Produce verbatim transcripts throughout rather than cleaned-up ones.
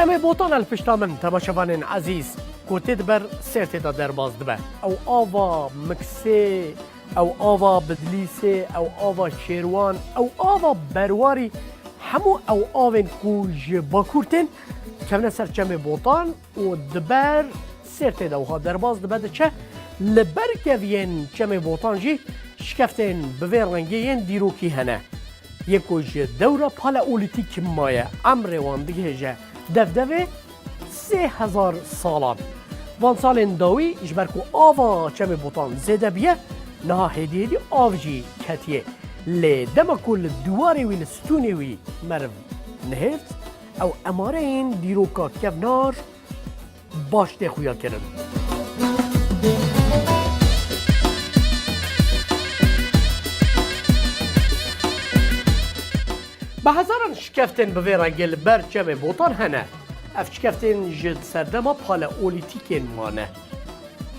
Çemê Botan el pişta min, temaşevanên ezîz, ku tê di ber Sêrtê de derbas dibe. Ew ava Miksê, ew ava Bidlîsê, ew ava Şêrwan, ew ava Berwarî, hemû ew avên ku ji Bakur tên, kevne ser Çemê Botan û di ber Sêrtê de wiha derbas dibe diçe. Li ber keviyên Çemê Botan jî şikeftên bi vê rengê yên dîrokî hene. Yê ku ji dewra paleolîtîk maye, emrê wan digihêje devdevê sê hezar salan. Van salên dawî ji ber ku ava Çemê Botan zêde bûye, niha hêdî hêdî av jî ketiye. Lê dema ku li dîwarê wî, li stûnê wî meriv nihêrt, ew emareyên dîroka kevnar baş tê xuya kirin. Bi hezaran şikeftên bi vê rengê li ber Çemê Botan hene. Ev şikeftên ji serdema paleolîtîkên mane.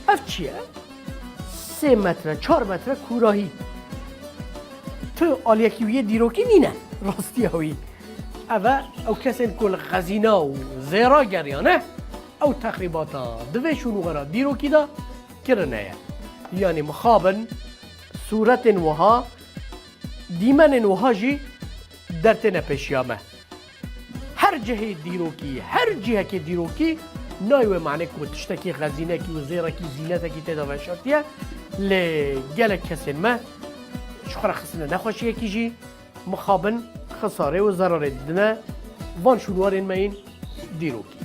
Ev çi ye? Sê metre, çar metre kûrahî. Tu aliyekî wî yê dîrokî nîne, rastiya wî. Ev e, ew kesên ku li xezîna û zêra geriyane, ew texrîbata di vê şûnûgera dîrokî de kirine ye. Yanî mixabin sûretên wiha, dîmenên wiha jî dertêne pêşiya me. Her cihê dîrokî, her cihekê dîrokî nayê wê manê ku tiştekî xezînekî û zêrekî, zînetekî tê de veşartiye, lê gelek kesên me ji xwe re xistine nexweşiyekî jî, mixabin xisarê û zerarê didine van şûnwarên me yên dîrokî.